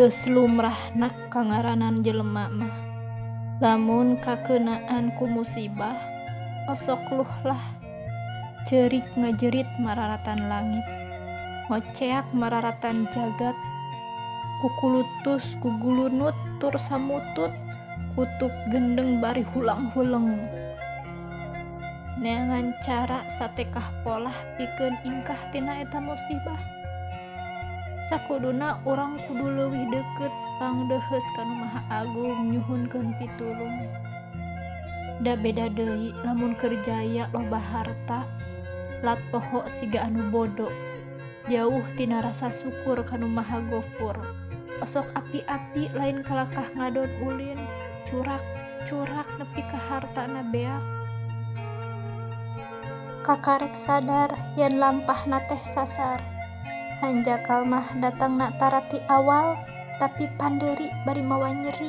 Geus lumrahna kangaranan jelema mah lamun kakeunaan ku musibah osok luhlah, ceurik ngajerit mararatan langit, ngoceak mararatan jagat, kukulutus gugulunut tur samutut, kutuk gendeng bari hulang-huleng. Neangan cara satekah polah pikeun ingkah tina eta musibah. Sakuduna urang kudu leuwih deukeut pangdeuheus ka Nu Maha Agung nyuhunkeun pitulung. Da beda deui lamun keur jaya loba harta, lat poho siga anu bodo, jauh tina rasa syukur ka Nu Maha Gofur. Osok api-api lain kalakah ngadon ulin, curak curak nepi ka hartana beak. Kakarek sadar yen lampahna teh sasar. Hanjakal mah datangna tara ti awal, tapi pandeuri bari mawa nyeri.